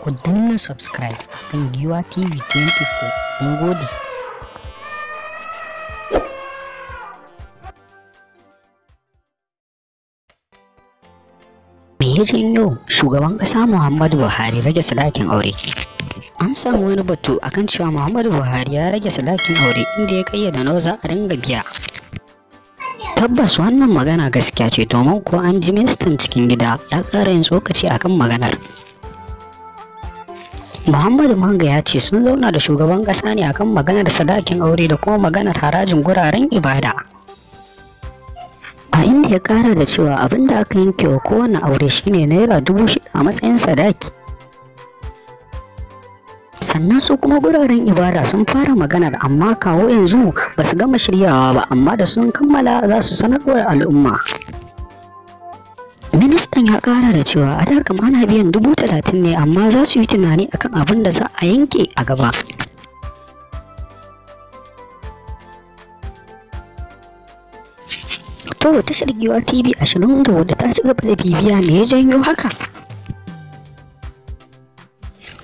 Ku danna subscribe akan Giwa TV 24. Mun gode. Me ya janyo shugaban ƙasa Muhammadu Buhari rage sadakin aure? An samu wani batu akan cewa Muhammadu Buhari ya rage sadakin aure, inda ya kayyada nawa za a ringa biya. Tabbas wannan magana gaskiya ce, domin ko an ji ministan cikin gida ya ƙara yin tsokaci akan maganar. Muhammadu Manga ya ce sun zauna da shugaban ƙasa ne akan maganar sadakin aure da kuma maganar harajin guraren ibada. A inda ya ƙara da cewa abin da aka yanke wa kowane aure shine naira 6,000 a matsayin sadaki. Sannan su kuma guraren ibada sun fara maganar, amma kawo yanzu ba su gama shiryawa ba, amma da sun kammala za su sanarwa al'umma. Ministan ya kara da cewa a da kam ana biyan 30,000 ne, amma za su yi tunani akan abin da za a yanke a gaba. To, tashar Giwa TV 24 ta ci gaba da bibiya me ya janyo haka.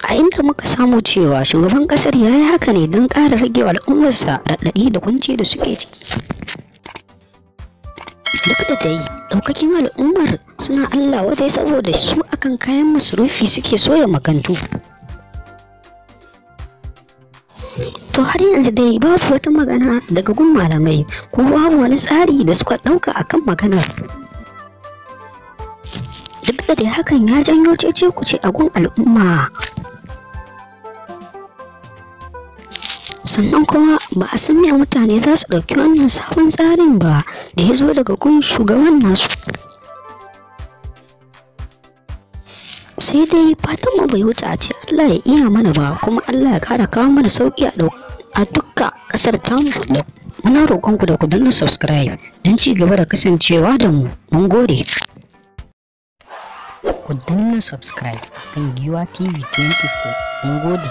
A inda muka samu cewa shugaban kasar ya yi haka ne don ƙara rage wa al'ummarsa raɗaɗi da kunci da suke ciki. Duk da dai ɗaukakin al'ummar suna Allah wadai saboda su akan kayan masarufi suke soya magantu. To, har yanzu dai babu wata magana daga gun malamai, ko babu wani tsari da suka ɗauka akan maganar. Duk da dai hakan ya janyo cece kuce a gun al'umma. Sannan kuma ba a san me mutane za su ɗauki wannan sabon tsarin ba da ya zo daga gun shugaban nasu. Sai dai fatan mu bai wuce a ce Allah ya iya mana ba, kuma Allah ya kara kawo mana sauki a dukka kasar tamu. Muna roƙon ku da ku danna subscribe don ci gaba da kasancewa da mu. Mun gode. Ku danna subscribe akan Giwa TV 24. Mun gode.